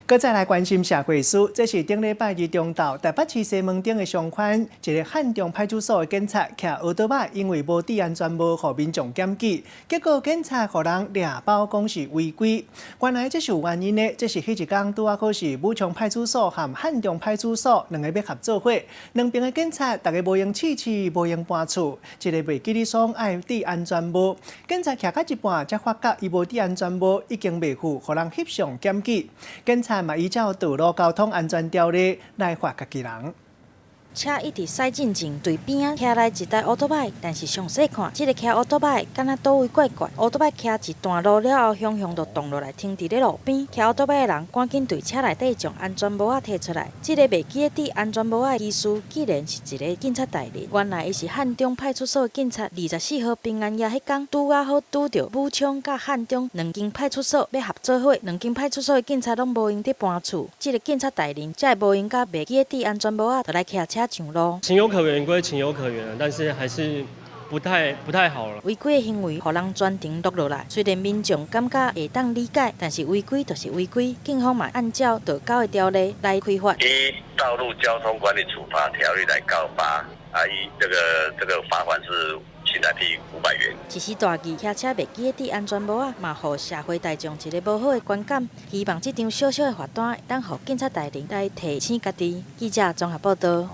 閣再來關心社會事，這是頂禮拜二中晝台北市西門町的商圈，一个漢中派出所的警察騎歐多擺，因為無戴安全帽，予民眾檢舉，結果警察予人掠包講是違規。原來這是有原因的，這是彼一工拄仔好是武昌派出所和漢中派出所兩个欲合做伙，兩邊的警察逐家無閒試試，無閒搬厝，一个袂記得講愛戴安全帽，警察騎到一半才發覺伊無戴安全帽，已經袂赴，予人翕相檢舉。警察嘛依照道路交通安全條例來罰家己人。車一直駛進前，對邊仔騎來一台歐多擺，但是詳細看，這个騎歐多擺敢若佗位怪怪。歐多擺騎一段路了後，雄雄就動落來停佇咧路邊。騎歐多擺的人趕緊對車內底將安全帽仔提出來。這个袂記得戴安全帽仔的機師，竟然是一个警察大人。原來伊是漢中派出所的警察。24號平安夜彼工，拄仔好拄著武昌佮漢中兩間派出所欲合做伙，兩間派出所的警察攏無閒佇搬厝。這个警察大人才會無閒佮袂記得戴安全帽仔，就來騎車上路。情有可原歸情有可原，但是還是不太好了。違規的行為，予人全程錄落來。雖然民眾感覺會當理解，但是違規就是違規，警方嘛按照道交的條例來開罰。依道路交通管理處罰條例來告發，啊，依這個罰款是新台幣500元。一時大意，騎車袂記得戴安全帽仔，嘛予社會大眾一个無好的觀感。希望這張小小的罰單，會當予警察大人來提醒家己。記者綜合報道。